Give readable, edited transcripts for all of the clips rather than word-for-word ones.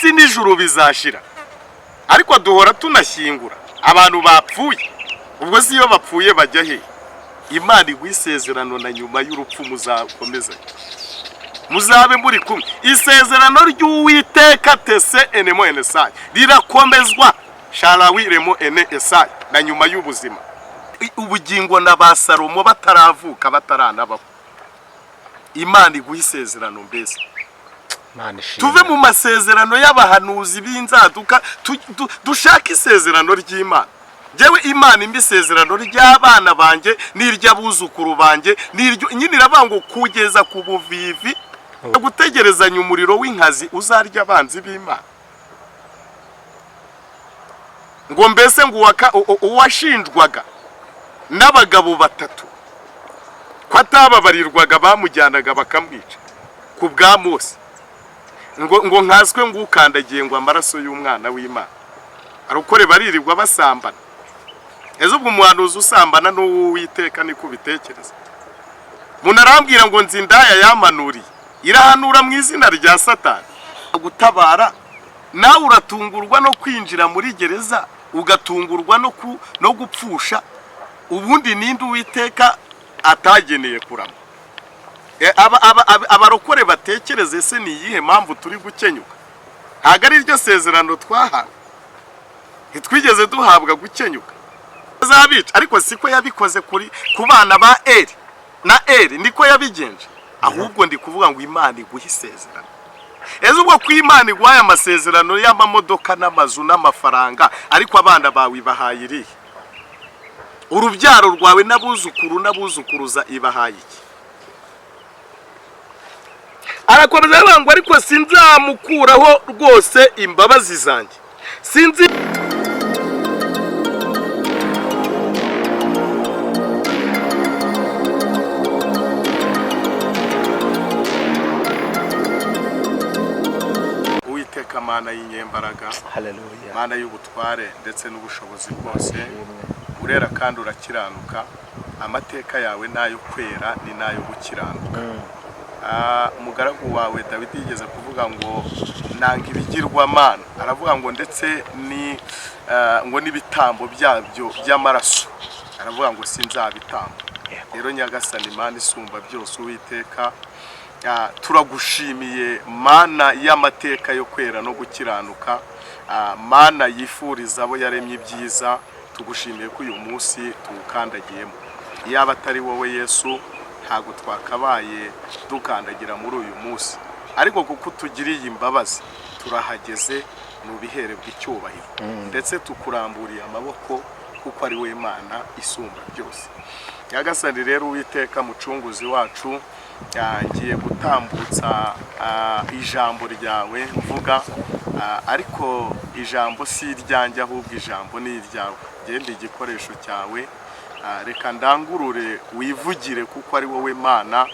Isi n'ijuru bizashira, ariko duhora tunashyingura abantu bapfuye. Ubwo si iyo bapfuye bajya he? Imana iguha isezerano na nyuma y'urupfu muzakomezanye, muzabe muri kumwe. Isezerano ry'Uwiteka tese enemo enesayi rirakomezwa sharawi remo ene esayi na nyuma y'ubuzima. Ubugingo na ba Salomo bataravuka, bataranabaho, Imana iguha isezerano mbese. Imana ishimwe. Tuve mu masezerano y'abahanuzi b'inzaduka, dushake isezerano ry'Imana. Njyewe Imana impa isezerano ry'abana banjye n'iry'abuzukuru banjye, n'iryo nyine iravuga ngo kugeza ku buvivi, gutegerezanya umuriro w'inkazi uzarya abanzi b'Imana. Ngo mbese ngo uwashinjwaga n'abagabo batatu ko atababarirwaga, bamujyanaga bakamwica ku bwa Mose, ngo nkaswe ngo ukandagiye ngo amaraso y'umwana w'Imana. Arukore baririrwa basambana. Ese ubwo umuhanuzi usambana n'uw'Uwiteka niko ubitekereza? Umuntu arambwira ngo nzi indaya yamanuriye, irahanura mu izina rya Satani gutabara. Nawe uratungurwa no kwinjira muri gereza, ugatungurwa no gupfusha. Ubundi ninde Uwiteka atageneye kurama? Abarokore batekereze, se ni iyihe mpamvu turi gukenyuka? Ntabwo ari ryo sezerano twahawe, ntitwigeze duhabwa gukenyuka. Azabica, ariko siko yabikoze kuri ku bana ba Eri na Eri, niko yabigenje. Ahubwo ndi kuvuga ngo Imana iguhe isezerano. Ese ubwo ko Imana iguhaye amasezerano y'amamodoka n'amazu n'amafaranga, ariko abana bawe ibahaye irihe? Urubyaro rwawe n'abuzukuru n'abuzukuruza ibahaye iki? Arakomeza aravuga ngo ariko sinzamukuraho rwose imbabazi zanjye, sinzi. Uwiteka Mana y'inyembaraga, Haleluya. Mana y'ubutware ndetse n'ubushobozi bwose, urera kandi urakiranuka. Amateka yawe n'ayo kwera ni n'ayo gukiranuka. Umugaragu wawe Dawidi yigeze kuvuga ngo nanga ibigirwamana, aravuga ngo ndetse ni ngo n'ibitambo byabyo by'amaraso, aravuga ngo sinzabitamba. Rero Nyagasani Mana isumba byose, Uwiteka, turagushimiye Mana y'amateka yo kwera no gukiranuka, Mana yifuriza abo yaremye ibyiza. Tugushimiye ko uyu munsi tuwukandagiyemo. Iyaba atari wowe Yesu, ntabwo twakabaye dukandagira muri uyu munsi, ariko kuko utugiriye imbabazi turahageze, ni bw'icyubahiro, ndetse tukuramburiye amaboko kuko ari we Mana isumba byose. Nyagasani rero Uwiteka mucunguzi wacu, ngiye gutambutsa ijambo ryawe mvuga, ariko ijambo si iryanjye, ahubwo ijambo ni iryawe. Genda igikoresho cyawe, reka ndangurure wivugire kuko ari wowe Mana,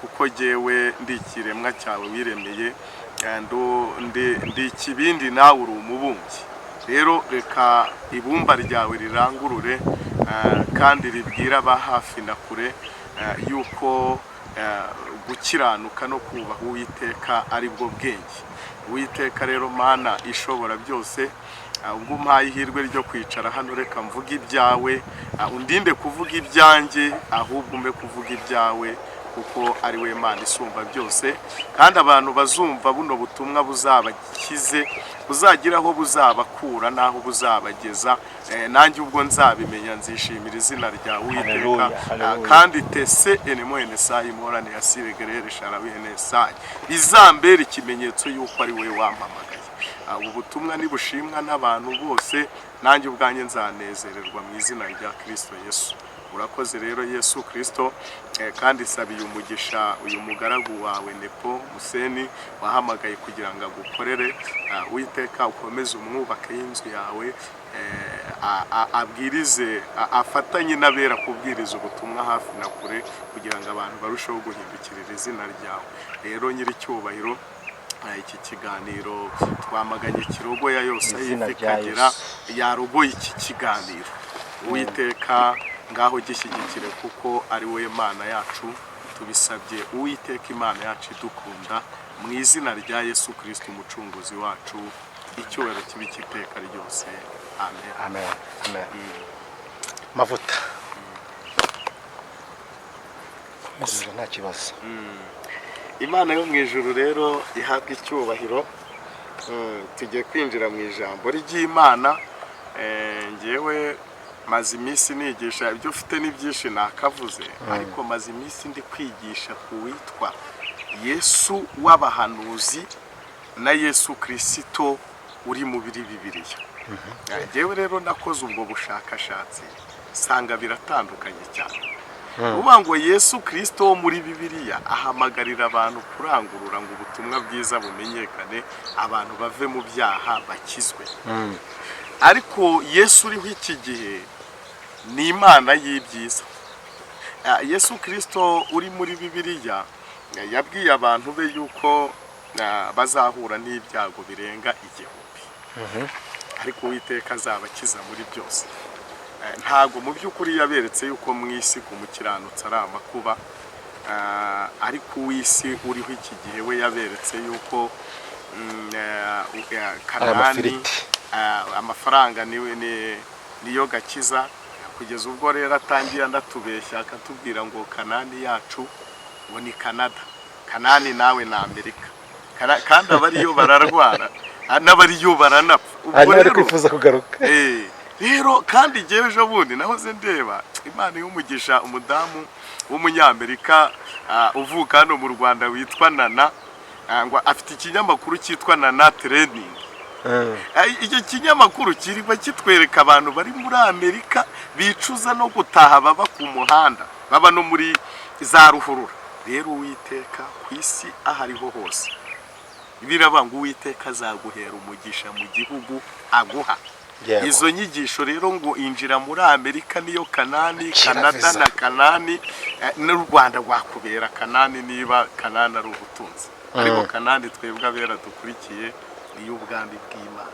kuko jyewe ndi ikiremwa cyawe wiremeye, ndi ikibindi nawe uri umubumbyi. Rero reka ibumba ryawe rirangurure, kandi ribwire aba hafi na kure yuko gukiranuka no kubaha Uwiteka ari bwo bwenge. Uwiteka rero Mana ishobora byose, ubwo umpaye ihirwe ryo kwicara hano, reka mvuge ibyawe, undinde kuvuga ibyanjye, ahubwo umpe kuvuga ibyawe kuko ari we Mana isumba byose. Kandi abantu bazumva buno butumwa buzabakize, buzagira aho buzabakura n'aho buzabageza. Nanjye ubwo nzabimenya nzishimira izina ryawe Uwiteka. Haleluya, haleluya. Kandi tese enemo enesayi morane yasire gerere sharawi enesayi bizambere ikimenyetso y'uko ari wowe wampamagaye. Ubu butumwa nibushimwa n'abantu bose, nanjye ubwanjye nzanezererwa mu izina rya Kristo Yesu. Urakoze rero Yesu Kristo, kandi sabiye umugisha uyu mugaragu wawe Nepo Museni wahamagaye kugira ngo agukorere. Uwiteka ukomeze umwubake y'inzu yawe, abwirize, afatanye n'abera kubwiriza ubutumwa hafi na kure kugira ngo abantu barusheho guhindukirira izina ryawe. Rero nyiricyubahiro, iki kiganiro twamaganye kirogoya yose aho Izina iva rya ikagera, Yesu. yarogoye iki kiganiro. Uwiteka ngaho gishyigikire kuko ari we Mana yacu. Tubisabye Uwiteka Imana yacu idukunda Mu izina rya Yesu Kirisito umucunguzi wacu, icyubahiro kibe cy'iteka ryose. Amen. Amen, amen. Mavuta, komeza, nta kibazo. Imana yo mu ijuru rero ihabwa icyubahiro. Tugiye kwinjira mu ijambo ry'Imana. Ngewe maze iminsi nigisha, ibyo ufite ni byinshi nakavuze, ariko maze iminsi ndi kwigisha ku witwa Yesu w'abahanuzi na Yesu Kirisito uri mu biri Bibiliya. Ngewe rero nakoze ubwo bushakashatsi, nsanga biratandukanye cyane. Uvuga ngo Yesu Kirisito wo muri Bibiliya ahamagarira abantu kurangurura ngo ubutumwa bwiza bumenyekane, abantu bave mu byaha bakizwe. Ariko Yesu uriho iki gihe ni Imana y'ibyiza. Yesu Kirisito uri muri Bibiliya yabwiye abantu be yuko bazahura n'ibyago birenga 1000, ariko Uwiteka azabakiza muri byose. Ntabwo mu by'ukuri yaberetse yuko mu isi ku mukiranutsi ari amakuba, ariko uw'isi uriho iki gihe we yaberetse yuko Kanani Amafiriti. Amafaranga niwe niyo gakiza. Kugeza ubwo rero atangiye anatubeshya, akatubwira ngo Kanani yacu ngo ni Canada, Kanani nawe ni Amerika. Kandi abariyo bararwara, n'abariyo baranapfa. Ubwo Hanyuma bari rero kwifuza kugaruka. Rero kandi njyewe ejo bundi nahoze ndeba, Imana y'umugisha, umudamu w'umunyamerika uvuka hano mu Rwanda witwa Nana, ngo afite ikinyamakuru cyitwa Nana Training. Icyo kinyamakuru kirimo kitwereka abantu bari muri Amerika bicuza no gutaha, baba ku muhanda, baba no muri za ruhurura. Rero Uwiteka ku isi aho ariho hose biraba ngo Uwiteka azaguhera umugisha mu gihugu aguha. Izo nyigisho rero ngo injira muri Amerika niyo Kanani. Akira Kanada visa. na Kanani, n'u Rwanda rwakubera Kanani niba Kanani ari ubutunzi. Ariko Kanani twebwe abera dukurikiye niyo ubwami bw'Imana.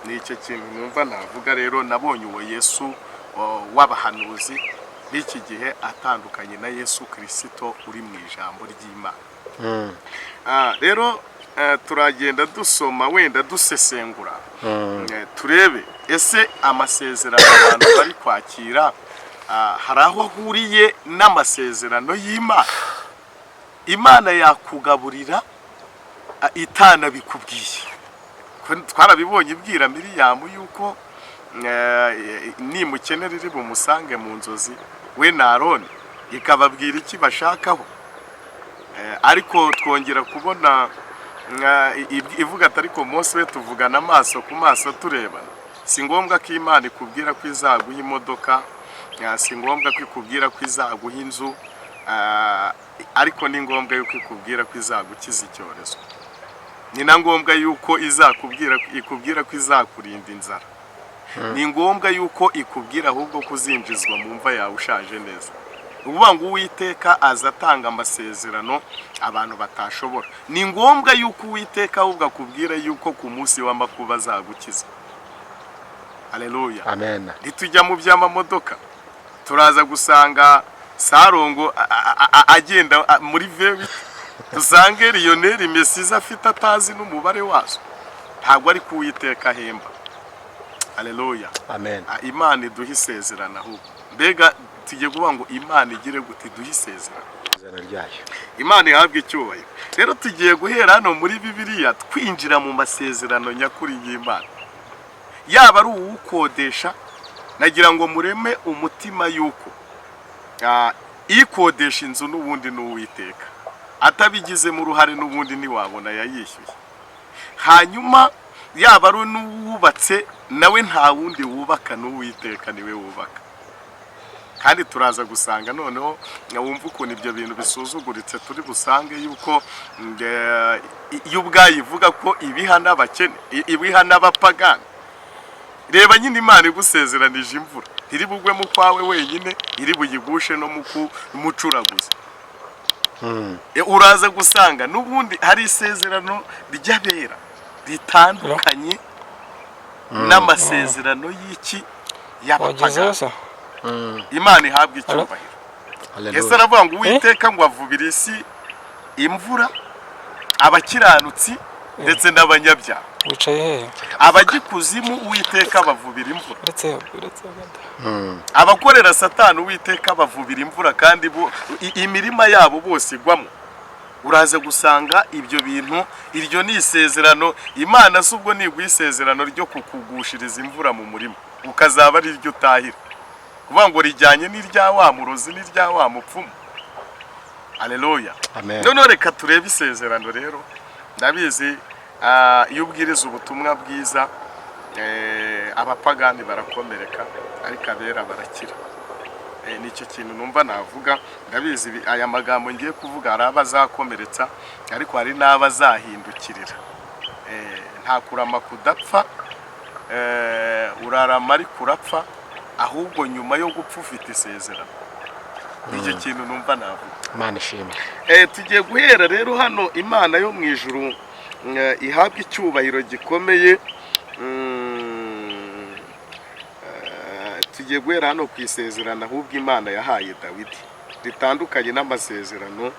Ni icyo kintu numva navuga. Rero nabonye uwo Yesu w'abahanuzi b'iki gihe atandukanye na Yesu Kirisito uri mu ijambo ry'Imana. Rero turagenda dusoma, wenda dusesengura, turebe ese amasezerano abantu bari kwakira hari aho ahuriye n'amasezerano y'Imana. Imana yakugaburira itanabikubwiye. Ko twarabibonye ibwira Miriyamu yuko nimukenera iri bumusange mu nzozi, we na Aroni, ikababwira iki bashakaho. Ariko twongera kubona ivuga ati ariko Mose we tuvugana amaso ku maso turebana. Si ngombwa ko Imana ikubwira ko izaguha imodoka, si ngombwa ko ikubwira ko izaguha inzu, ariko ni ngombwa yuko ikubwira ko izagukiza icyorezo. Ni na ngombwa yuko izakubwira, ikubwira ko izakurinda inzara. Ni ngombwa yuko ikubwira ahubwo ko uzinjizwa mu mva yawe ushaje neza. Ni ukuvuga ngo Uwiteka aza atanga amasezerano abantu batashobora. Ni ngombwa yuko Uwiteka ahubwo akubwira yuko ku munsi w'amakuba azagukiza. Aleluya. Amen. Ntitujya mu by'amamodoka, turaza gusanga Sarongo agenda muri V8, dusange Lionel Messi afite atazi n'umubare wazo. Ntabwo ari kuwiteka ahemba. Aleluya. Amen. Imana iduhe isezerano ahubwo. Mbega tugiye kuvuga ngo Imana igire gute? Iduhe isezerano. Isezerano ryayo. Imana ihabwe icyubahiro. Rero tugiye guhera hano muri Bibiliya twinjira mu masezerano nyakuri y'Imana, yaba ari uwukodesha. Nagira ngo mureme umutima yuko ikodesha inzu n'ubundi n'Uwiteka atabigizemo uruhare, n'ubundi ntiwabona yayishyuye. Hanyuma yaba ari n'uwubatse, nawe nta wundi wubaka n'Uwiteka niwe wubaka. Kandi turaza gusanga noneho wumva ukuntu ibyo bintu bisuzuguritse. Turi busange yuko iyo ubwayo ivuga ko ibiha n'abakene, ibiha n'abapagani. Reba nyine, Imana igusezeranije imvura ntiri bugwe mu kwawe wenyine, iri buyigushe no mu mucuraguzi. Uraza gusanga n'ubundi hari isezerano ry'abera ritandukanye n'amasezerano y'iki? Wagezeyo Y'abapagani. se? Imana ihabwa icyubahiro. Ese Haleluya. aravuga ngo Uwiteka ngo avubira isi imvura. Abakiranutsi ndetse n'abanyabyaha. Wicaye hehe? Abajya ikuzimu, Uwiteka bavubira imvura. Uretse wenda. Abakorera Satani, Uwiteka bavubira imvura, kandi imirima yabo bose igwamo. Uraza gusanga ibyo bintu, iryo ni isezerano. Imana si ubwo niguha isezerano ryo kukugushiriza imvura mu murima, ukazaba ari ryo utahira, kuvuga ngo rijyanye n'irya wa murozi n'irya wa mupfumu? Aleluya! Amen. Noneho reka turebe isezerano rero. Ndabizi, iyo ubwiriza ubutumwa bwiza, abapagani barakomereka, ariko abera barakira. Nicyo kintu numva navuga. Ndabizi, aya magambo ngiye kuvuga hari abo azakomeretsa, ariko hari n'abo azahindukirira. Nta kurama kudapfa. Urarama ariko urapfa, ahubwo nyuma yo gupfa ufite isezerano. Nicyo kintu numva navuga. Imana ishimwe. Tugiye guhera rero hano. Imana yo mu ijuru ihabwa icyubahiro gikomeye. Tugiye guhera hano ku isezerano ahubwo Imana yahaye Dawidi, ritandukanye n'amasezerano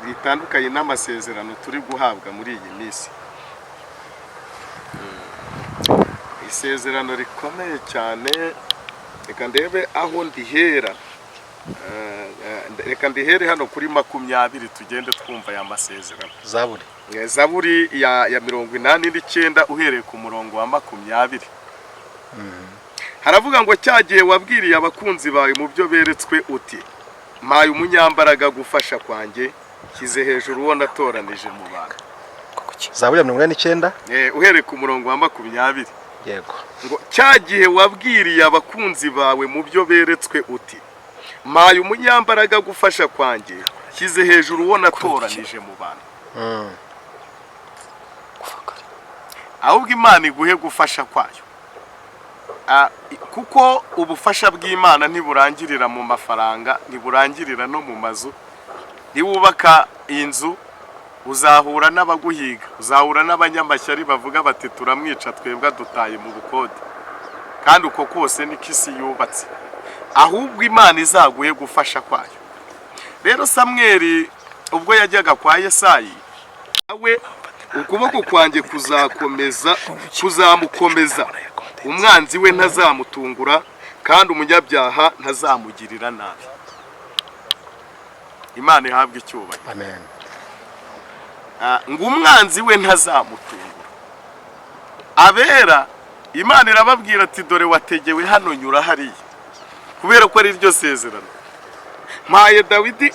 ritandukanye n'amasezerano turi guhabwa muri iyi minsi. Isezerano rikomeye cyane. Reka ndebe aho ndihera. Reka ndihere hano kuri 20, tugende twumva aya masezerano. Zaburi. Zaburi ya 89, uhereye ku murongo wa 20, haravuga ngo: "Cya gihe wabwiriye abakunzi bawe mu byo beretswe uti: mpaye umunyambaraga gufasha kwanjye, shyize hejuru uwo natoranije mu bantu." Zaburi ya 89. Uhereye ku murongo wa 20. Yego. Ngo: "Cya gihe wabwiriye abakunzi bawe mu byo beretswe uti: mpaye umunyambaraga gufasha kwanjye, shyize hejuru uwo natoranije mu bantu." Ahubwo Imana iguhe gufasha kwayo. Kuko ubufasha bw'Imana ntiburangirira mu mafaranga, ntiburangirira no mu mazu. Niwubaka inzu, uzahura n'abaguhiga, uzahura n'abanyamashyari bavuga bati: "Turamwica, twebwe dutaye mu bukode." Kandi uko kose niko isi yubatse. Ahubwo Imana izaguhe gufasha kwayo. Rero Samweri ubwo yajyaga kwa Yesayi, we ukuboko kwanjye kuzakomeza, kuzamukomeza, umwanzi we ntazamutungura, kandi umunyabyaha ntazamugirira nabi. Imana ihabwe icyubahiro. Amen. Ngo umwanzi we ntazamutungura. Abera, Imana irababwira ati: "Dore wategewe hano, nyura hariya," kubera ko ari ryo sezerano. Mpaye Dawidi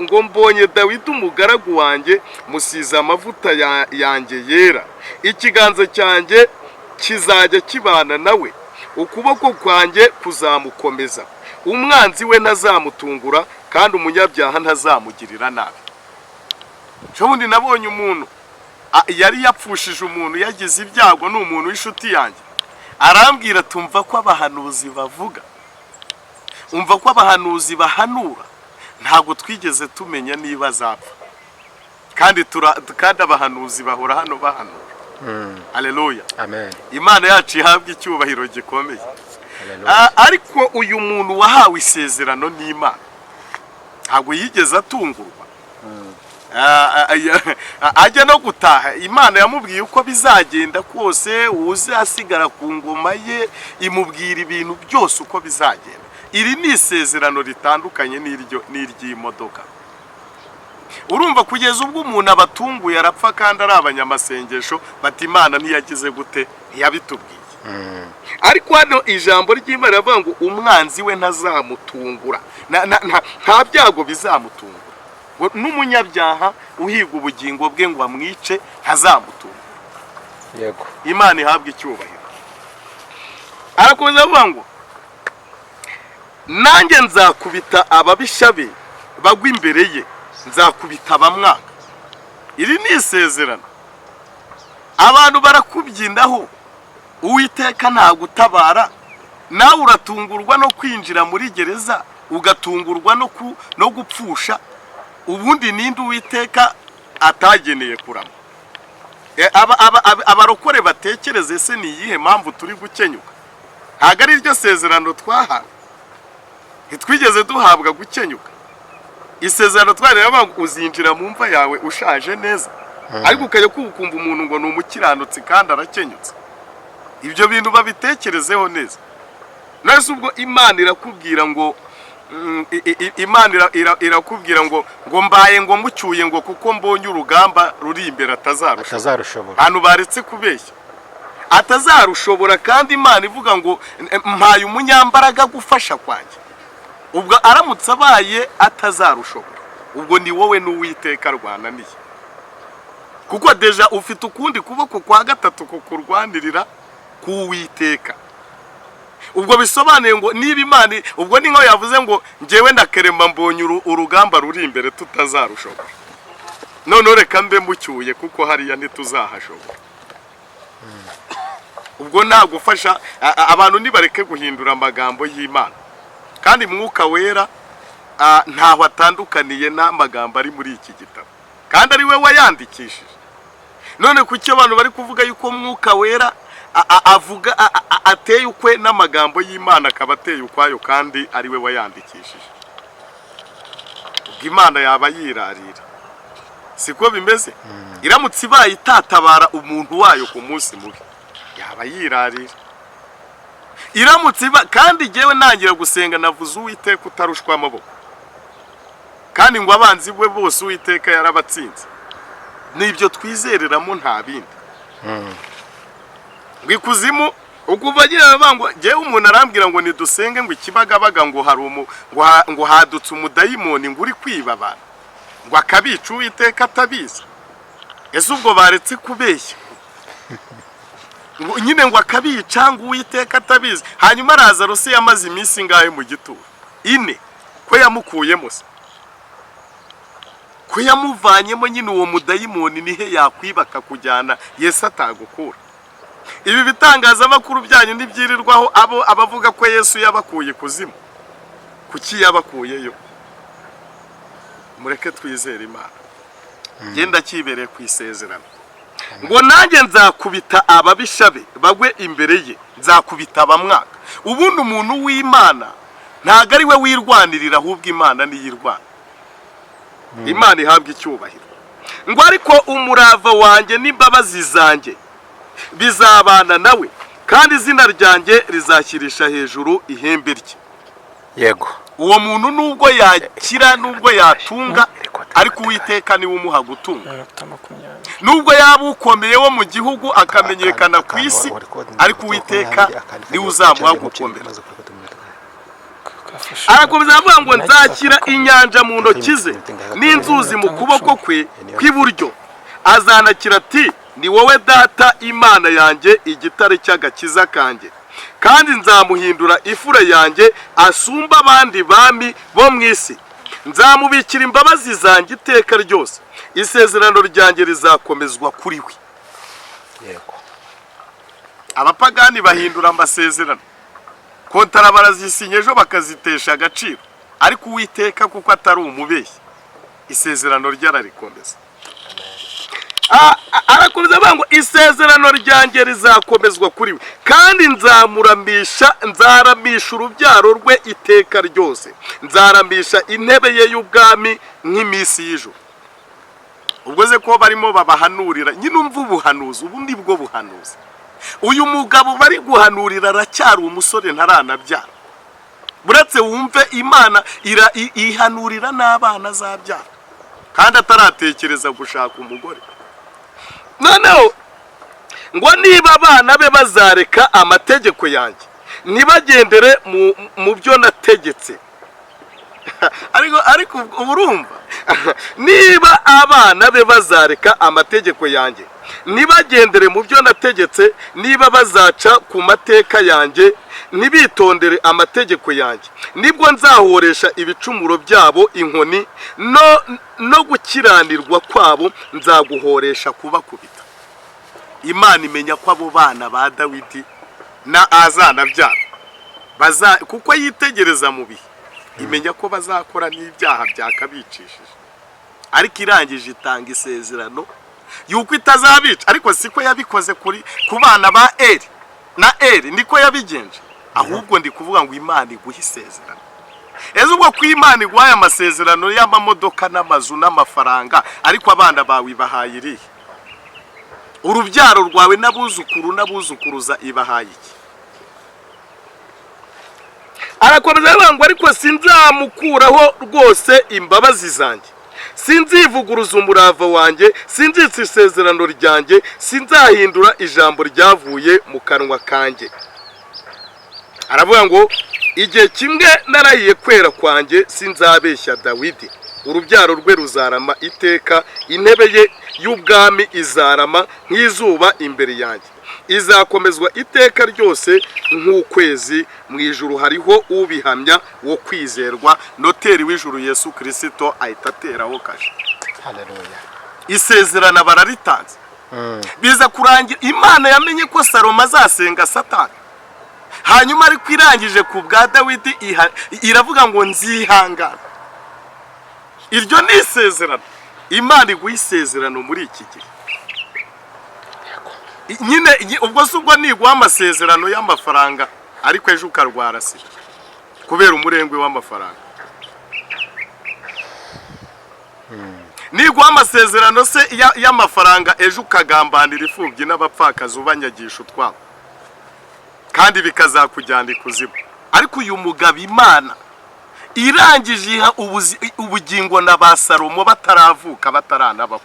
ngo: "Mbonye Dawidi umugaragu wanjye, musize amavuta yanjye yera. Ikiganza cyanjye kizajya kibana nawe, ukuboko kwanjye kuzamukomeza, umwanzi we ntazamutungura, kandi umunyabyaha ntazamugirira nabi." Ubundi nabonye umuntu yari yapfushije umuntu, yagize ibyago, ni umuntu w'inshuti yanjye. Arambwira: "Tumva ko abahanuzi bavuga, umva ko abahanuzi bahanura, ntabwo twigeze tumenya niba azapfa, kandi abahanuzi bahora hano bahanura." Aleluya! Amen. Imana yacu ihabwa icyubahiro gikomeye. Hallelujah. Ariko uyu muntu wahawe isezerano n'Imana ntabwo yigeze atungurwa. Ajya no gutaha, Imana yamubwiye uko bizagenda kose, uzasigara ku ngoma ye, imubwira ibintu byose uko bizagenda. Iri ni isezerano ritandukanye n'iryo n'iry'imodoka. Urumva, kugeza ubwo umuntu abatunguye arapfa, kandi ari abanyamasengesho, bati: "Imana ntiyagize gute? Ntiyabitubwiye." Ariko hano ijambo ry'Imana riravuga ngo umwanzi we ntazamutungura. Nta byago bizamutungura, ngo n'umunyabyaha uhiga ubugingo bwe ngo amwice ntazamutungura. Imana ihabwe icyubahiro. Arakomeza avuga ngo: "Nanjye nzakubita ababisha be bagwa imbere ye, nzakubita abamwanga." Iri ni isezerano. Abantu barakubyinaho, Uwiteka ntagutabara, nawe uratungurwa no kwinjira muri gereza, ugatungurwa no gupfusha. Ubundi ninde Uwiteka atageneye kurama? Abarokore batekereze se, ni iyihe mpamvu turi gukenyuka? Ntabwo ari ryo sezerano twahawe? Ntitwigeze duhabwa gukenyuka. Isezerano twareba ngo uzinjira mu mva yawe ushaje neza, ariko ukajya kumva umuntu ngo ni umukiranutsi kandi arakenyutse. Ibyo bintu babitekerezeho neza. Nese ubwo Imana irakubwira ngo Imana irakubwira ngo mbaye ngo mucyuye, ngo kuko mbonye urugamba ruri imbere atazarushobora. Atazarushobora. Abantu baretse kubeshya, atazarushobora, kandi Imana ivuga ngo mpaye umunyambaraga gufasha kwanjye. Ubwo aramutse abaye atazarushobora, ubwo ni wowe n'Uwiteka rwananiye, kuko déjà ufite ukundi kuboko kwa gatatu kukurwanirira k'Uwiteka. Ubwo bisobanuye ngo niba Imana, ubwo ni nkaho yavuze ngo njyewe ndakerema, mbonye urugamba ruri imbere tutazarushobora, noneho reka mbe mucyuye kuko hariya ntituzahashobora. Ubwo nagufasha abantu nibareke guhindura amagambo y'Imana. Kandi Mwuka Wera ntaho atandukaniye n'amagambo ari muri iki gitabo, kandi ari we wayandikishije. None kuki abantu bari kuvuga yuko Mwuka Wera avuga ateye ukwe n'amagambo y'Imana akaba ateye ukwayo, kandi ari we wayandikishije? Ubwo Imana yaba yirarira, siko bimeze? Iramutse ibaye itatabara umuntu wayo ku munsi mubi, yaba yirarira. Iramutse iba kandi, jyewe ntangira gusenga navuze Uwiteka utarushwa amaboko, kandi ngo abanzi be bose Uwiteka yarabatsinze. Nibyo twizereramo, nta bindi. Ngo ikuzimu ukuva agira ngo jyewe umuntu arambwira ngo nidusenge, ngo ikibagabaga ngo hari umu ngo ngo hadutse umudayimoni ngo uri kwiba abantu, ngo akabica Uwiteka atabizi. Ese ubwo baretse kubeshya? Ngo nyine ngo akabica ngo Uwiteka atabizi. Hanyuma Lazaro se yamaze iminsi ingahe mu gituro? 4. Ko yamukuyemo se, ko yamuvanyemo nyine, uwo mudayimoni nihe yakwibaka kujyana Yesu atagukura? Ibi bitangazamakuru byanyu ntibyirirwaho abo abavuga ko Yesu yabakuye ikuzimu. Kuki yabakuyeyo? Mureke twizere Imana. Genda kibereye ku isezerano ngo nanjye nzakubita ababisha be bagwe imbere ye, nzakubita abamwaka. Ubundi umuntu w'Imana ntabwo ari we wirwanirira, ahubwo Imana niyo irwana. Imana ihabwa icyubahiro. Ngo ariko umurava wanjye n'imbabazi zanjye bizabana nawe, kandi izina ryanjye rizashyirisha hejuru ihembe rye. Uwo muntu nubwo yakira, nubwo yatunga, ariko Uwiteka niwe umuha gutunga. Iminota 20. Nubwo yaba ukomeye wo mu gihugu, akamenyekana ku isi, ariko Uwiteka niwe uzamuha gukomera. Arakomeza avuga ngo nzashyira inyanja mu ntoki ze n'inzuzi mu kuboko kwe kw'iburyo. Azanakira ati: "Ni wowe Data, Imana yanjye, igitare cy'agakiza kanjye." Kandi nzamuhindura ifura yanjye, asumba abandi bami bo mu isi. Nzamubikira imbabazi zanjye iteka ryose, isezerano ryanjye rizakomezwa kuri we. Abapagani bahindura amasezerano, kontara barazisinya, ejo bakazitesha agaciro, ariko Uwiteka, kuko atari umubeshyi, isezerano rye ararikomeza. Arakomeza avuga ngo isezerano ryanjye rizakomezwa kuri we, kandi nzamuramisha, nzaramisha urubyaro rwe iteka ryose, nzaramisha intebe ye y'ubwami nk'iminsi y'ijoro. Ubwo ze ko barimo babahanurira nyine, umva ubuhanuzi, ubu ni bwo buhanuzi. Uyu mugabo bari guhanurira aracyari umusore, ntaranabyara. Buretse wumve, Imana ihanurira n'abana azabyara kandi ataratekereza gushaka umugore. Noneho ngo niba abana be bazareka amategeko yanjye, ntibagendere mu byo nategetse. Ariko ubu urumva, niba abana be bazareka amategeko yanjye, ntibagendere mu byo nategetse, niba bazaca ku mateka yanjye, ntibitondere amategeko yanjye, nibwo nzahoresha ibicumuro byabo inkoni, no gukiranirwa kwabo nzaguhoresha kubakubita. Imana imenya ko abo bana ba Dawidi na azanabyara baza, kuko yitegereza mu bihe, imenya ko bazakora n'ibyaha byakabicishije, ariko irangije itanga isezerano yuko itazabica. Ariko siko yabikoze ku bana ba Eri na Eri, niko yabigenje. Ahubwo ndi kuvuga ngo Imana iguhe isezerano. Ese ubwo ko Imana iguhaye amasezerano y'amamodoka n'amazu n'amafaranga, ariko abana bawe ibahaye irihe? Urubyaro rwawe n'abuzukuru n'abuzukuruza ibahaye iki? Arakomeza aravuga ngo: "Ariko sinzamukuraho rwose imbabazi zanjye, sinzivuguruza umurava wanjye, sinzitsa isezerano ryanjye, sinzahindura ijambo ryavuye mu kanwa kanjye." Aravuga ngo: "Igihe kimwe narahiye kwera kwanjye, sinzabeshya Dawidi: urubyaro rwe ruzarama iteka, intebe ye y'ubwami izarama nk'izuba imbere yanjye, izakomezwa iteka ryose nk'ukwezi mu ijuru. Hariho ubihamya wo kwizerwa, noteri w'ijuru Yesu Kirisito." Ahita ateraho kashe. Haleluya. Isezerano bararitanze, biza kurangira Imana yamenye ko Salomo azasenga Satani. Hanyuma ariko irangije ku bwa Dawidi iravuga ngo: "Nzihangana." Iryo ni isezerano. Imana iguha isezerano muri iki gihe nyine. Ubwo si ubwo niguha amasezerano y'amafaranga, ariko ejo ukarwara sida kubera umurengwe w'amafaranga. Niguha amasezerano se y'amafaranga, ejo ukagambanira imfubyi n'abapfakazi, ubanyagisha utwabo, kandi bikazakujyana ikuzimu. Ariko uyu mugabo Imana irangije iha ubugingo na ba Salomo bataravuka, bataranabaho.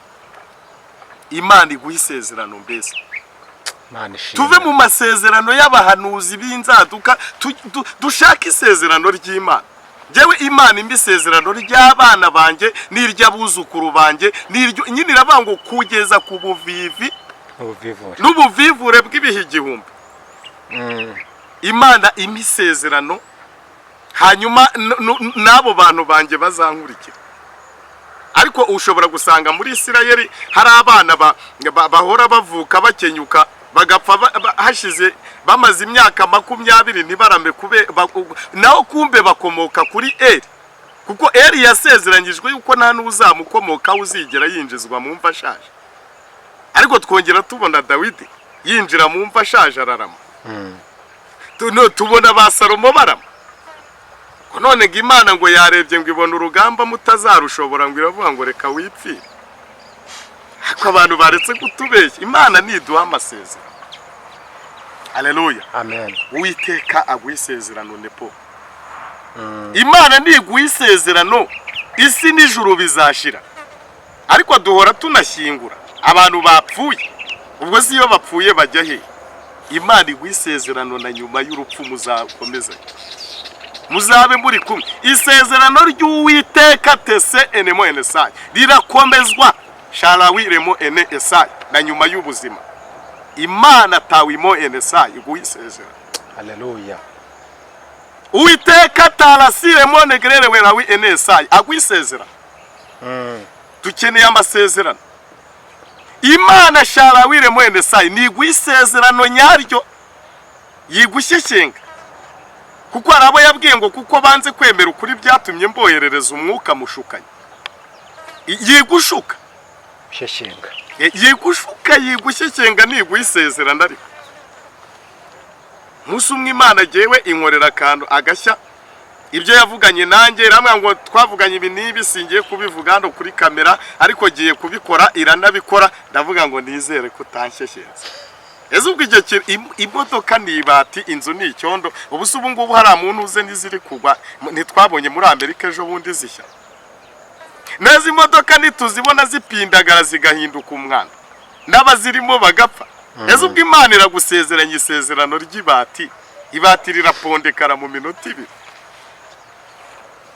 Imana iguha isezerano mbese. Imana ishimwe. Tuve mu masezerano y'abahanuzi b'inzaduka, dushake isezerano ry'Imana. Njyewe Imana imba isezerano ry'abana banjye n'iry'abuzukuru banjye, n'iryo nyine iravuga ngo kugeza ku buvivi ubuvivure n'ubuvivure bw'ibihe 1000. Imana impa isezerano, hanyuma n'abo bantu banjye bazankurikira. Ariko ushobora gusanga muri Isirayeli hari abana bahora bavuka bakenyuka, bagapfa hashize bamaze imyaka 20 ntibarame kube naho kumbe bakomoka kuri Eri, kuko Eri yasezeranyijwe yuko nta n'uzamukomokaho uzigera yinjizwa mu mva ashaje. Ariko twongera tubona Dawidi yinjira mu mva ashaje, ararama. No, tubona ba Salomo barama. Ko none ngo Imana ngo yarebye ngo ibona urugamba mutazarushobora, ngo iravuga ngo: "Reka wipfire." Ariko abantu baretse kutubeshya. Imana niduha amasezerano. Haleluya. Amen. Uwiteka aguha isezerano nepo. Imana niguha isezerano, isi n'ijuru bizashira. Ariko duhora tunashyingura abantu bapfuye. Ubwo si iyo bapfuye bajya he? Imana iguha isezerano, na nyuma y'urupfu muzakomeza muzabe muri kumwe. Isezerano ry'Uwiteka tese enemo enesayi rirakomezwa sharawi remo ene esayi na nyuma y'ubuzima. Imana tawimo enesayi iguha isezerano. Haleluya. Uwiteka tarasiremo negerere werawi ene esayi aguha isezerano. Dukeneye amasezerano. Imana sharawire mwene sayi niguha isezerano nyaryo, yigushyeshyenga, kuko hari abo yabwiye ngo: "Kuko banze kwemera ukuri, byatumye mboherereza umwuka mushukanyi." Yigushuka. Sheshenga. Yigushuka, yigushyeshyenga, niguha isezerano. Ariko umunsi umwe Imana jyewe inkorera akantu agashya. Ibyo yavuganye nanjye, iramubwira ngo: "Twavuganye ibi n'ibi, singiye kubivuga hano kuri kamera, ariko giye kubikora." Iranabikora. Ndavuga ngo: "Nizere ko utanshyeshyenze." Ese ubwo icyo kintu, imodoka ni ibati, inzu ni icyondo. Ubu se ubu ngubu hari muntu uze n'iziri kugwa? Ntitwabonye muri Amerika ejo bundi zishya neza? Imodoka nituzibona zipindagara zigahinduka umwanda, n'abazirimo bagapfa. Ese ubwo Imana iragusezeranya isezerano ry'ibati, ibati rirapondekara mu minota 2.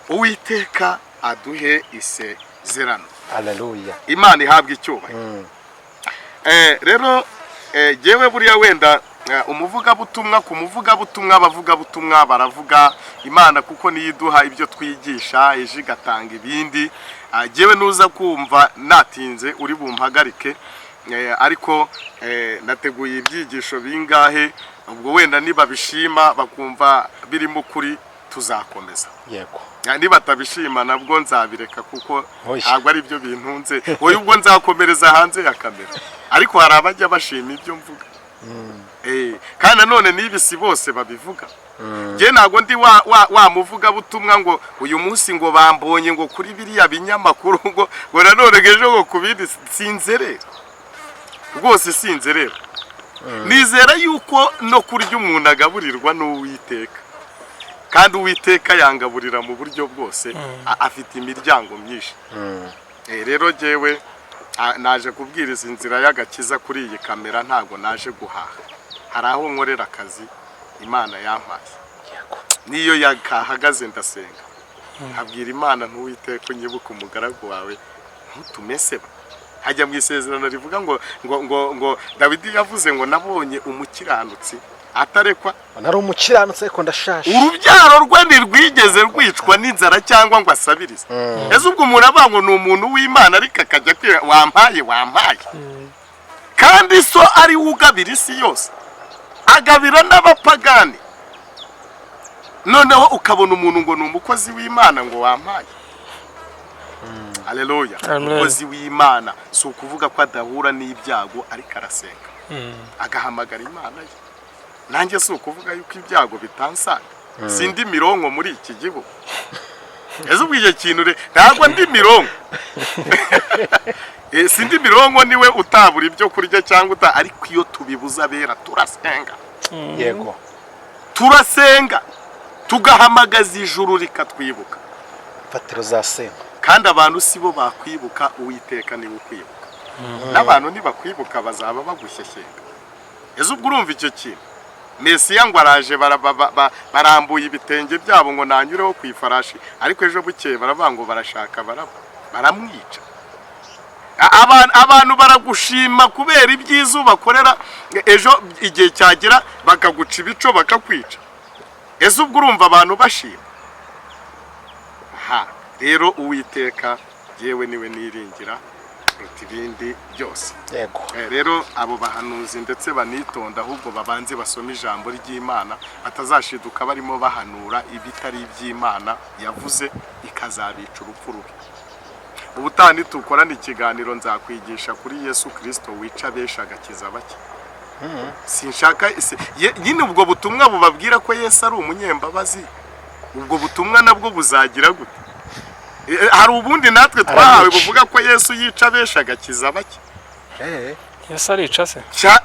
Uwiteka aduhe isezerano. Haleluya. Imana ihabwa icyubahiro. Rero jyewe buriya wenda umuvugabutumwa ku muvugabutumwa, abavugabutumwa baravuga Imana kuko niyo iduha ibyo twigisha, ejo igatanga ibindi. Jyewe nuza kumva natinze uri bumpagarike. Ariko nateguye ibyigisho bingahe. Ubwo wenda nibabishima bakumva birimo ukuri, tuzakomeza. Yego. Nibatabishima nabwo nzabireka, kuko Oya. ntabwo ari byo bintunze. Wowe ubwo nzakomereza hanze ya kamera, ariko hari abajya bashima ibyo mvuga. Kandi nanone n'ibi si bose babivuga. Njye ntabwo ndi wa muvugabutumwa ngo uyu munsi ngo bambonye ngo kuri biriya binyamakuru, ngo nanone ngo ejo ngo ku bindi. Sinzerera rwose, sinzerera. Nizera yuko no kurya umuntu agaburirwa n'Uwiteka, kandi Uwiteka yangaburira mu buryo bwose, afite imiryango myinshi. Rero jyewe naje kubwiriza inzira y'agakiza kuri iyi kamera, ntago naje guhaha. Hari aho nkorera akazi Imana yampaye, niyo yakahagaze ndasenga, nkabwira Imana: "Ntuwiteka, unyibuke umugaragu wawe, ntutumeseba." Hajya mu isezerano rivuga ngo Dawidi yavuze ngo: "Nabonye umukiranutsi atarekwa." Nari umukiranutsi ariko ndashaje. Urubyaro rwe ntirwigeze rwicwa n'inzara cyangwa ngo asabirize. Ese ubwo umuntu avuga ngo ni umuntu w'Imana, ariko akajya kwira "wampaye, wampaye", kandi so ari we ugabira isi yose, agabira n'abapagani, noneho ukabona umuntu ngo ni umukozi w'Imana ngo "wampaye"? Aleluya! Amen. Umukozi w'Imana si ukuvuga ko adahura n'ibyago, ariko arasenga, agahamagara Imana ye. Nanjye si ukuvuga yuko ibyago bitansanga, sindi mironko muri iki gihugu. Ese ubwo icyo kintu ntabwo ndi mironko. Sindi mironko niwe utabura ibyo kurya cyangwa uta, ariko iyo tubibuze abera turasenga. Turasenga, tugahamagaza ijuru rikatwibuka. Imfatiro za senga. Kandi abantu si bo bakwibuka, Uwiteka niwe ukwibuka. N'abantu ntibakwibuka, bazaba bagushyeshyenga. Ese ubwo urumva icyo kintu? Mesiya ngo araje, barambuye ibitenge byabo ngo nanyureho ku ifarashi, ariko ejo bukeye baravuga ngo barashaka baraba baramwica. Abantu baragushima kubera ibyiza ubakorera, ejo igihe cyagera bakaguca ibico, bakakwica. Ese ubwo urumva abantu bashima? Ha rero, Uwiteka yewe niwe niringira kuruta ibindi byose. Rero abo bahanuzi ndetse banitonda, ahubwo babanze basome ijambo ry'Imana, batazashiduka barimo bahanura ibitari iby'Imana yavuze, ikazabica urupfu rubi. Ubutaha nitukorana ikiganiro nzakwigisha kuri Yesu Kirisito wica benshi agakiza bake. Sinshaka nyine ubwo butumwa bubabwira ko Yesu ari umunyembabazi, ubwo butumwa nabwo buzagira gute? Hari ubundi natwe twahawe Arabica. buvuga ko Yesu yica benshi agakiza bake. Yesu arica se? Cya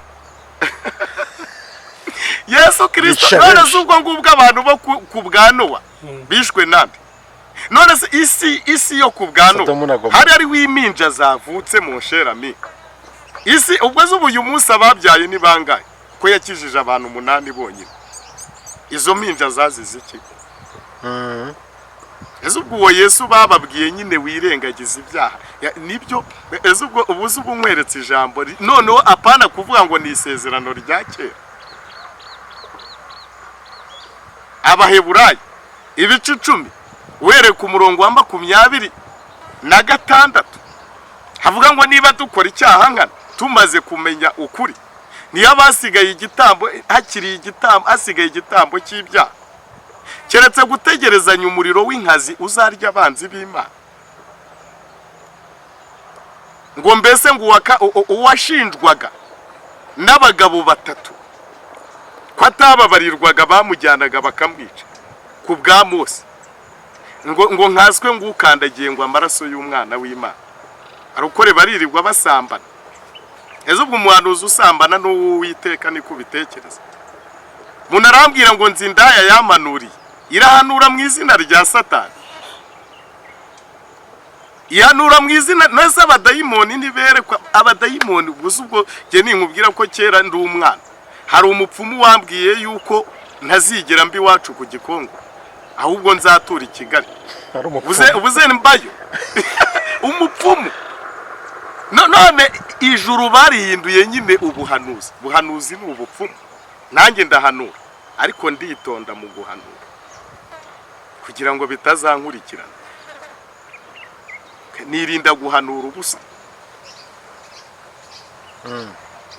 Yesu Kirisito. Yica None benshi. se ubwo ngubwo abantu bo ku bwa Nowa bishwe nande? None se isi yo ku bwa Sodomu na Nowa Gomora. hari hariho impinja zavutse mu nsherami isi? Ubwo se ubu uyu munsi ababyaye ni bangahe, ko yakijije abantu umunani bonyine? Izo mpinja zazize iki? Ese ubwo uwo Yesu bababwiye nyine wirengagiza ibyaha nibyo? Ese ubwo ubu se ubu nkweretse ijambo noneho apana kuvuga ngo ni isezerano rya kera, Abaheburayi ibice 10, uhereye ku murongo wa 26, havuga ngo: "Niba dukora icyaha nkana tumaze kumenya ukuri, niyo abasigaye igitambo, hakiri igitambo, hasigaye igitambo cy'ibyaha, keretse gutegerezanya umuriro w'inkazi uzarya abanzi b'Imana." Ngo mbese ngo uwashinjwaga n'abagabo batatu ko atababarirwaga, bamujyanaga bakamwica ku bwa Mose, ngo nkaswe ngo ukandagiye ngo amaraso y'umwana w'Imana? Arukore baririrwa basambana. Ese ubwo umuhanuzi usambana n'uw'Uwiteka niko ubitekereza? Umuntu arambwira ngo nzi indaya yamanuriye, irahanura mu izina rya Satani, ihanura mu izina. Nese abadayimoni ntiberekwa? Abadayimoni gusa ubwo njye ninkubwira ko kera ndi umwana hari umupfumu wambwiye yuko ntazigera mba iwacu ku Gikongo, ahubwo nzatura i Kigali. Ari Ubuze umupfumu. Ubuze mbayo umupfumu. None ijuru barihinduye nyine ubuhanuzi. Buhanuzi ni ubupfumu. Nanjye ndahanura, ariko nditonda mu guhanura kugira ngo bitazankurikirana. Nirinda guhanura ubusa.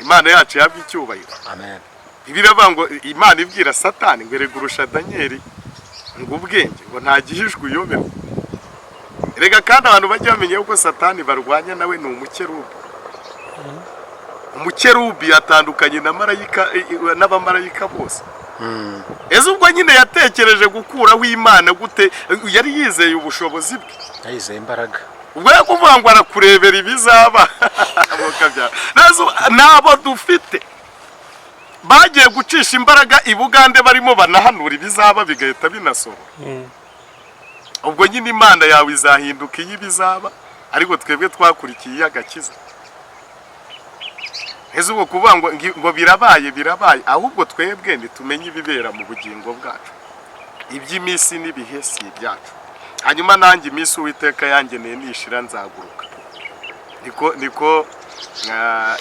Imana yacu yabwa icyubahiro. Amen. Biravuga ngo Imana ibwira Satani ngo: "Erega urusha Daniyeli ngo ubwenge, ngo nta gihishwe uyoberwa." Rega kandi abantu bajya bamenya yuko Satani barwanya nawe ni umukerubi. Umukerubi atandukanye na marayika, n'abamarayika bose. Ese ubwo nyine yatekereje gukuraho Imana gute? Yari yizeye ubushobozi bwe. Yayizeye imbaraga. Ubwo yo kuvuga ngo arakurebera ibizaba. Nabo dufite bagiye gucisha imbaraga i Bugande, barimo banahanura ibizaba bigahita binasohora. Ubwo nyine Imana yawe izahinduka iyo ibizaba, ariko twebwe twakurikiye iy'agakiza. Ese ubwo kuvuga ngo birabaye, birabaye, ahubwo twebwe ntitumenye ibibera mu bugingo bwacu. Iby'iminsi n'ibihe si ibyacu. Hanyuma nanjye iminsi Uwiteka yangeneye nishira nzaguruka.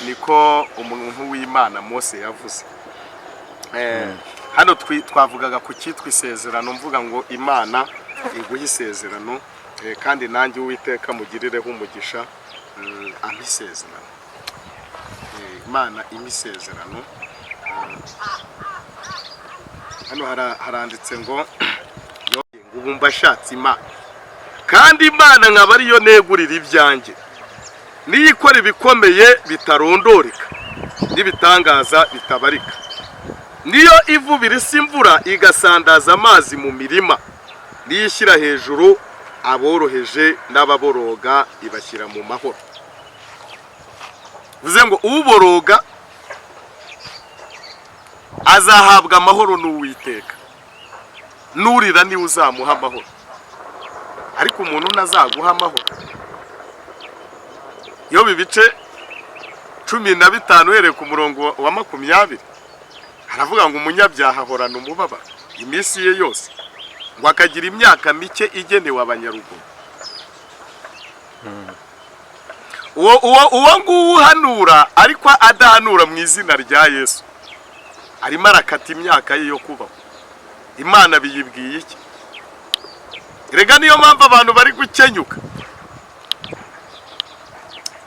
Niko umuntu w'Imana Mose yavuze. Hano twavugaga ku cyitwa isezerano, mvuga ngo Imana iguhe isezerano, kandi nanjye Uwiteka mugirireho umugisha, ampa isezerano. Imana impa isezerano. Hano haranditse ngo ubu mbashatse Imana, kandi Imana nkaba ariyo negurira ibyanjye, niyo ikora ibikomeye bitarondoreka n'ibitangaza bitabarika, niyo ivubira isi imvura, igasandaza amazi mu mirima, niyo ishyira hejuru aboroheje n'ababoroga, ibashyira mu mahoro. Bivuze ngo uboroga azahabwa amahoro n'Uwiteka, n'urira niwe uzamuha amahoro. Ariko umuntu ntazaguha amahoro. Iyo bibice 15 uhereye ku murongo wa 20, haravuga ngo umunyabyaha ahorana umubabaro iminsi ye yose, ngo akagira imyaka mike igenewe abanyarugomo. Uwo nguwo uhanura ariko adahanura mu izina rya Yesu, arimo arakata imyaka ye yo kubaho. Imana biyibwiye iki? Rega niyo mpamvu abantu bari gukenyuka.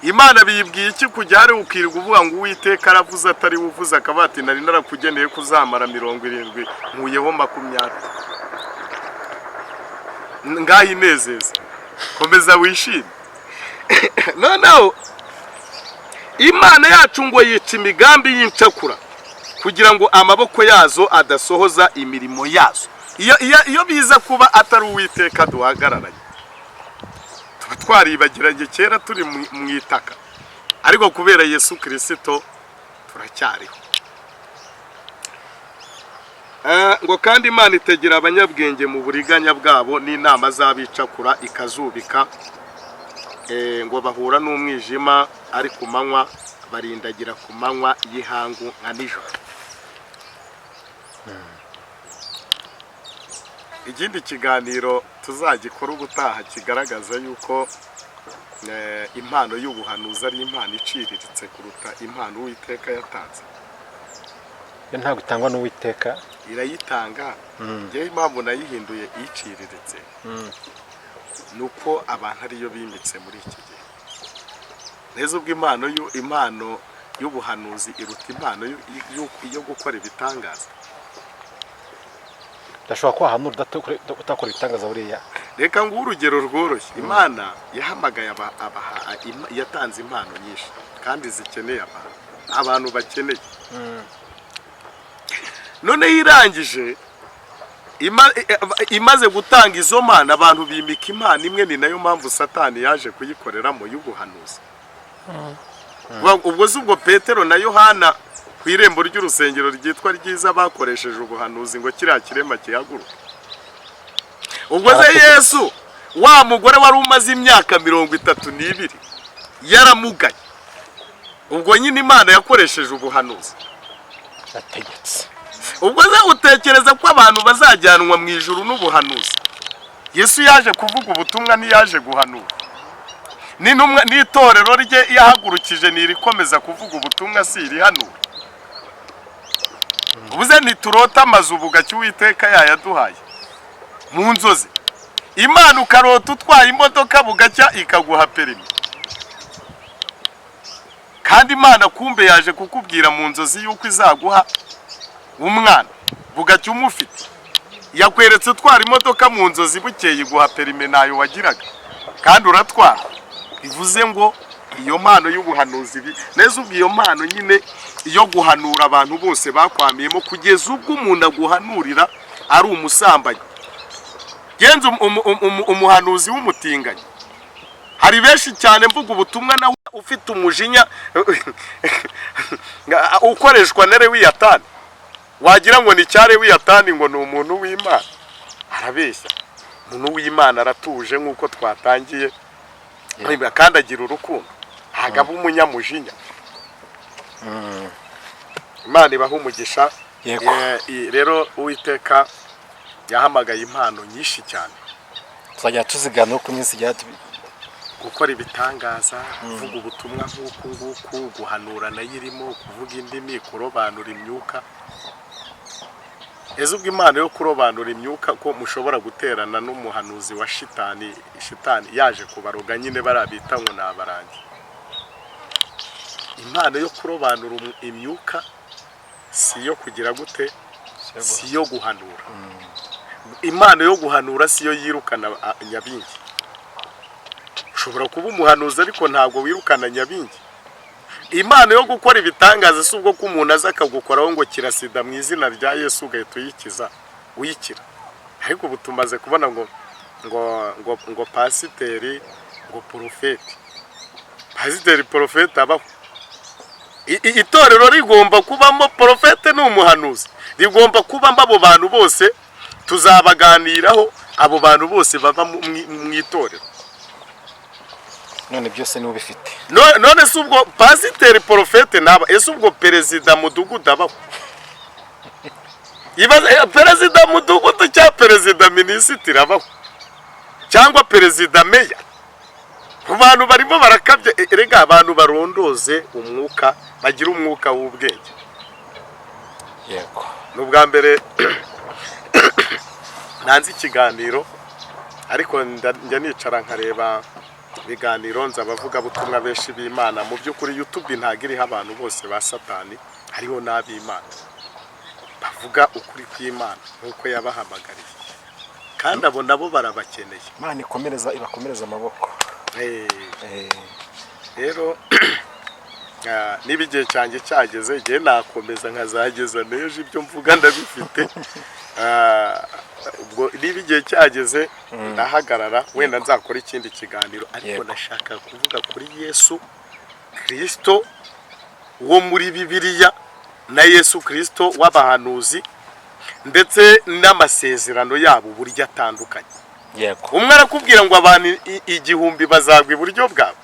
Imana biyibwiye iki kujya hari ukirirwa uvuga ngo Uwiteka aravuze, atari we uvuze, akaba ati nari narakugeneye kuzamara 70, nkuyeho 20, ngaho inezeza, komeza wishime. Noneho Imana yacu ngo yica imigambi y'incakura, kugira ngo amaboko yazo adasohoza imirimo yazo. Iyo biza kuba atari Uwiteka duhagararanye, tuba twaribagiranye kera turi mu itaka, ariko kubera Yesu Kirisito turacyariho. Ngo kandi Imana itegera abanyabwenge mu buriganya bwabo, n'inama z'abicakura ikazubika. Ngo bahura n'umwijima ari ku manywa, barindagira ku manywa y'ihangu nka nijoro. Ikindi kiganiro tuzagikora ubutaha kigaragaza yuko impano y'ubuhanuzi ari impano iciriritse kuruta impano Uwiteka yatanze. Yo ntabwo itangwa n'Uwiteka. Irayitanga. Ngewe impamvu nayihinduye iciriritse ni uko abantu ariyo bimitse muri iki gihe. Neza, ubwo impano y'ubuhanuzi iruta impano yo gukora ibitangaza. Ndashobora ko wahanura utakora ibitangaza buriya. Reka nguhe urugero rworoshye. Imana yahamagaye yatanze impano nyinshi kandi zikeneye abantu bakeneye. Noneho irangije imaze gutanga izo mpano, abantu bimika impano imwe. Ni nayo mpamvu Satani yaje kuyikoreramo, y'ubuhanuzi. Ubwo si ubwo Petero na Yohana ku irembo ry'urusengero ryitwa Ryiza bakoresheje ubuhanuzi ngo kiriya kirema kihaguruke? Ubwo se Yesu, wa mugore wari umaze imyaka 32 yaramugaye, ubwo nyine Imana yakoresheje ubuhanuzi? Ategetse. Ubwo se utekereza ko abantu bazajyanwa mu ijuru n'ubuhanuzi? Yesu yaje kuvuga ubutumwa, ntiyaje guhanura. N'intumwa n'itorero rye yahagurukije ni irikomeza kuvuga ubutumwa, si irihanura. Ubuze ntiturota amazu bugacya Uwiteka yayaduhaye mu nzozi. Imana ukarota utwaye imodoka, bugacya ikaguha perimi, kandi Imana kumbe yaje kukubwira mu nzozi yuko izaguha umwana, bugacya umufite. Yakweretse utwara imodoka mu nzozi, bukeye iguha perime nayo wagiraga kandi uratwara. Bivuze ngo Iyo mpano y'ubuhanuzi neza ubwo iyo mpano nyine yo guhanura abantu bose bakwamiyemo, kugeza ubwo umuntu aguhanurira ari umusambanyi. Genza umuhanuzi w'umutinganyi. Hari benshi cyane mvuga ubutumwa nawe ufite umujinya ukoreshwa na Lewiyatani, wagira ngo ni cya Lewiyatani, ngo ni umuntu w'Imana. Arabeshya. Umuntu w'Imana aratuje nk'uko twatangiye, kandi agira urukundo, ntabwo aba umunyamujinya. Imana ibaha umugisha. Yego. Rero Uwiteka yahamagaye impano nyinshi cyane. Tuzajya tuzigana uko iminsi igera Gukora ibitangaza, kuvuga ubutumwa nk'uku nguku, guhanura nayo irimo, kuvuga indimi, kurobanura imyuka. Ese ubwo impano yo kurobanura imyuka, ko mushobora guterana n'umuhanuzi wa shitani, shitani yaje kubaroga nyine, barabita ngo ni abarangi? Impano yo kurobanura imyuka si iyo kugira gute? Si iyo guhanura. Impano yo guhanura si yo yirukana nyabingi. Ushobora kuba umuhanuzi ariko ntabwo wirukana nyabingi. Impano yo gukora ibitangaza si ubwo ko umuntu aza akagukoraho ngo "Kira sida mu izina rya Yesu", ugahita uyikiza, uyikira. Ariko ubu tumaze kubona ngo pasiteri, ngo porofeti, pasiteri porofeti abaho. Itorero rigomba kubamo porofete, ni umuhanuzi, rigomba kubamo abo bantu bose. Tuzabaganiraho, abo bantu bose baba mu itorero. None byose niwe ubifite. None se ubwo pasiteri porofete ntaba? Ese ubwo perezida mudugudu abaho? Perezida mudugudu cyangwa perezida minisitiri abaho, cyangwa perezida meya? Mu bantu barimo barakabya. Erega abantu barondoze umwuka, bagira umwuka w'ubwenge. Ni ubwa mbere ntanze ikiganiro, ariko njya nicara nkareba ibiganiro, nzi abavugabutumwa benshi b'Imana. Mu by'ukuri YouTube ntabwo iriho abantu bose ba Satani, hariho n'ab'Imana bavuga ukuri kw'Imana nk'uko yabahamagariye, kandi abo nabo barabakeneye. Imana ikomereza, ibakomereza amaboko. Rero niba igihe cyanjye cyageze, igihe nakomeza nkazageza n'ejo, ibyo mvuga ndabifite. Ubwo niba igihe cyageze ndahagarara, wenda nzakora ikindi kiganiro, ariko nashaka kuvuga kuri Yesu Kirisito wo muri Bibiliya na Yesu Kirisito w'abahanuzi, ndetse n'amasezerano yabo uburyo atandukanye. Umwe arakubwira ngo abantu 1000 bazagwa iburyo bwawe,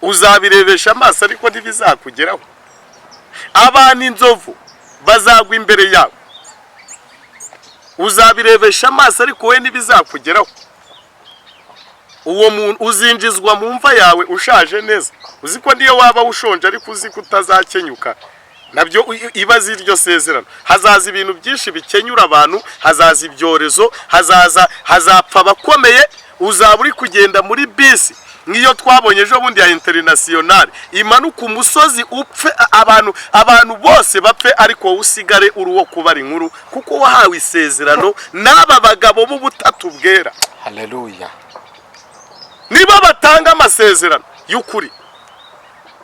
uzabirebesha amaso ariko ntibizakugeraho. Abantu inzovu bazagwa imbere yawe, uzabirebesha amaso ariko wowe ntibizakugeraho. Uwo muntu uzinjizwa mu mva yawe ushaje neza, uzi ko niyo waba ushonje ariko uzi ko utazakenyuka. Nabyo ibaze iryo sezerano. Hazaza ibintu byinshi bikenyura abantu, hazaza ibyorezo, hazaza, hazapfa abakomeye. Uzaba uri kugenda muri bisi nk'iyo twabonye ejo bundi ya International imanuka umusozi, upfe, abantu bose bapfe, ariko wowe usigare uri uwo kubara inkuru, kuko wahawe isezerano n'aba bagabo b'ubutatu bwera. Haleluya. Nibo batanga amasezerano y'ukuri,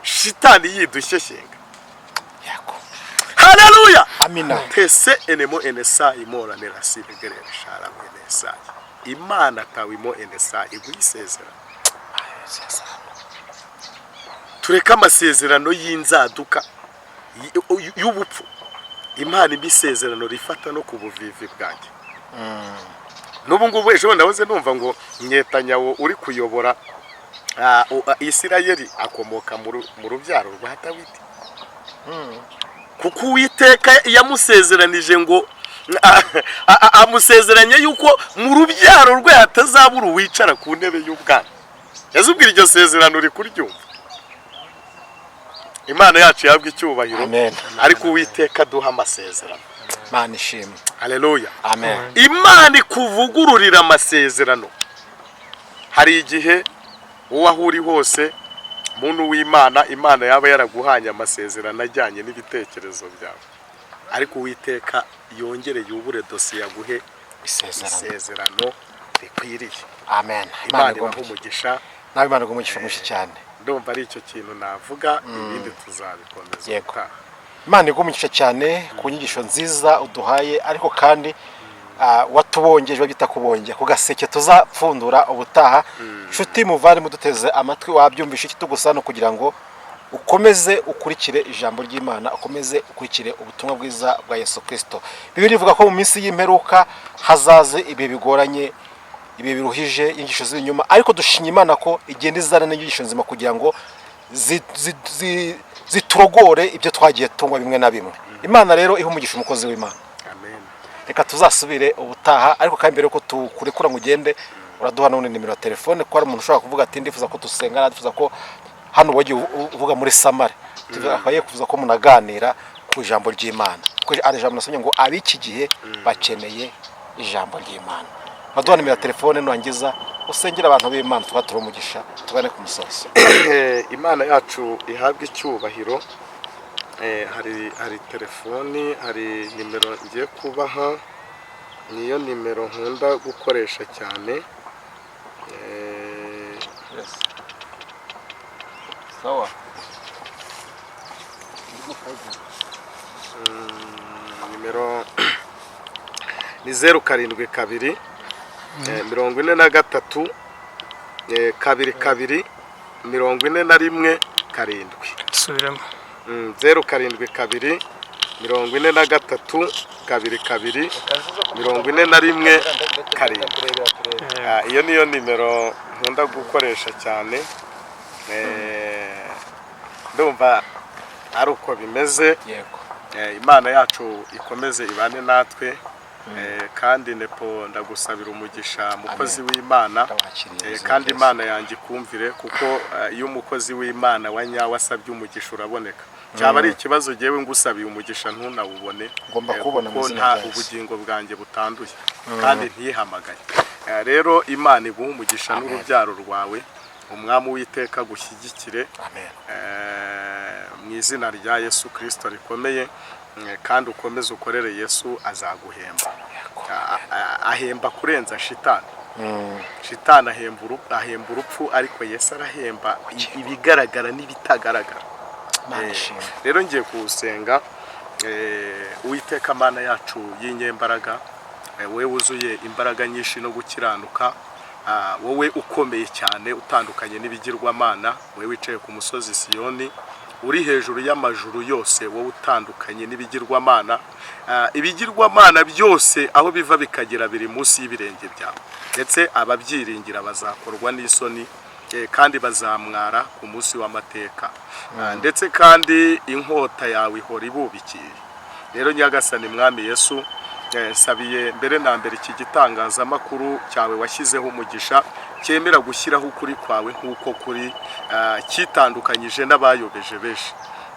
shitani yidushyeshyenga. Haleluya. Amina. Tese enemo enesayi mora nerasi begerere shara enesayi. Imana tawimo enesayi iguha isezerano. Tureke amasezerano y'inzaduka, y'ubupfu. Imana impa isezerano rifata no ku buvivi bwanjye. N'ubu ngubu ejo ndahoze numva ngo Nyetanyawo uri kuyobora Isirayeli akomoka mu rubyaro rwa Dawidi, kuko Uwiteka yamusezeranije ngo amusezeranye yuko mu rubyaro rwe hatazabura uwicara ku ntebe y'ubwami. Yazubwira iryo sezerano uri kuryumva. Imana yacu yabwa icyubahiro. Amen. Ariko Uwiteka aduha amasezerano. Imana ishimwe. Haleluya. Amen. Imana ikuvugururira amasezerano. Hari igihe wowe aho uri hose, muntu w'Imana, Imana yaba yaraguhanye amasezerano ajyanye n'ibitekerezo byawe, ariko Uwiteka yongere yubure dosiye, aguhe isezerano isezerano rikwiriye. Amen. Imana Imana ibahe umugisha. Nawe Imana iguhe umugisha mwinshi cyane. Ndumva ari icyo kintu navuga, ibindi tuzabikomeza Yego. ubutaha. Imana iguhe cyane ku nyigisho nziza uduhaye, ariko kandi watubongeje, babyita kubonge ku gaseke tuzapfundura ubutaha. Nshuti muvandimwe duteze amatwi, wabyumvishe, ikitugusa no kugira ngo ukomeze ukurikire ijambo ry'Imana, ukomeze ukurikire ubutumwa bwiza bwa Yesu Kirisito. Bibiliya ivuga ko mu minsi y'imperuka hazaze ibihe bigoranye, ibihe biruhije, inyigisho z'ibinyoma, ariko dushima Imana ko igenda izana n'inyigisho nzima kugira ngo ziturogore ibyo twagiye tunywa bimwe na bimwe. Imana rero iha umugisha umukozi w'Imana. Amen. Reka tuzasubire ubutaha, ariko kandi mbere yuko tukurekura ngo ugende, uraduha none nimero ya telefone, kuko hari umuntu ushobora kuvuga ati: "Ndifuza ko dusenga, ndifuza ko hano wagiye uvuga muri samare," akaba yifuza ko munaganira ku ijambo ry'Imana, kuko ari ijambo nasomye ngo ab'iki gihe bakeneye ijambo ry'Imana. Uraduha nimero ya telefone, nurangiza usengera abantu b'Imana, tuba umugisha, tugane ku musozo. Imana yacu ihabwa icyubahiro. Hari telefoni, hari nimero ngiye kubaha, niyo nimero nkunda gukoresha cyane. Sawa. Nimero ni 072 43 22 41 7. Subiremo. 072 43 22 41 7. Iyo niyo nimero nkunda gukoresha cyane. Ndumva ari uko bimeze. Yego. Imana yacu ikomeze ibane natwe. Kandi Nepo, ndagusabira umugisha, mukozi w'Imana. Ndawakiriye. Kandi Imana yanjye ikumvire, kuko iyo umukozi w'Imana wa nyawe asabye umugisha uraboneka. Cyaba ari ikibazo jyewe ngusabiye umugisha ntunawubone. Ngomba kuwubona mu Kuko izina nta rya Yesu. ubugingo bwanjye butanduye kandi ntihamagaye. Rero Imana iguhe umugisha Amen. n'urubyaro rwawe, Umwami Uwiteka gushyigikire. Amen. Mu izina rya Yesu Kirisito rikomeye. Kandi ukomeze ukorere Yesu, azaguhemba. Ahemba kurenza shitani. Shitani ahemba urupfu, ariko Yesu arahemba ibigaragara n'ibitagaragara. Imana ishimwe. Rero ngiye kuwusenga. Uwiteka Mana yacu y'inyembaraga, wowe wuzuye imbaraga nyinshi no gukiranuka, wowe ukomeye cyane utandukanye n'ibigirwamana, wowe wicaye ku musozi Siyoni uri hejuru y'amajuru yose, wowe utandukanye n'ibigirwamana, ibigirwamana byose aho biva bikagera biri munsi y'ibirenge byawe, ndetse ababyiringira bazakorwa n'isoni, kandi bazamwara ku munsi w'amateka. Ndetse kandi inkota yawe ihora ibubikiye. Rero Nyagasani Mwami Yesu, nsabiye mbere na mbere iki gitangazamakuru cyawe washyizeho umugisha, cyemera gushyiraho ukuri kwawe nk'uko kuri, cyitandukanyije n'abayobeje benshi.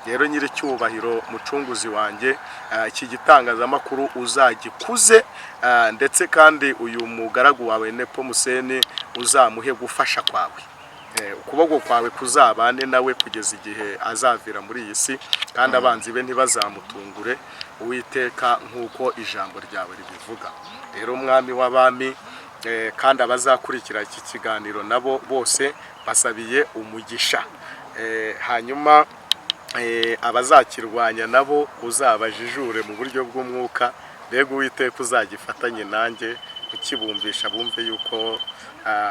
Rero Nyiricyubahiro Mucunguzi wanjye, iki gitangazamakuru uzagikuze, ndetse kandi uyu mugaragu wawe Nepo Museni uzamuhe gufasha kwawe. Ukuboko kwawe kuzabane nawe kugeza igihe azavira muri iyi si, kandi abanzi be ntibazamutungure, Uwiteka, nk'uko ijambo ryawe ribivuga. Rero Umwami w'abami, kandi abazakurikira iki kiganiro nabo bose basabiye umugisha. Hanyuma abazakirwanya nabo uzabajijure mu buryo bw'umwuka. Mbega Uwiteka, uzagifatanye nanjye ukibumbisha, bumve yuko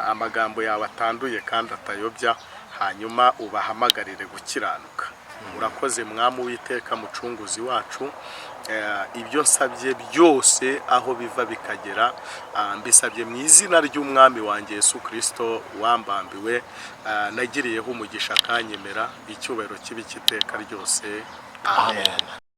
amagambo yawe atanduye kandi atayobya, hanyuma ubahamagarire gukiranuka. Urakoze Mwami Uwiteka Mucunguzi wacu. Ibyo nsabye byose aho biva bikagera, mbisabye mu izina ry'Umwami wanjye Yesu Kirisito wambambiwe, nagiriyeho umugisha akanyemera. Icyubahiro kibe cy'iteka ryose, amen. Amen.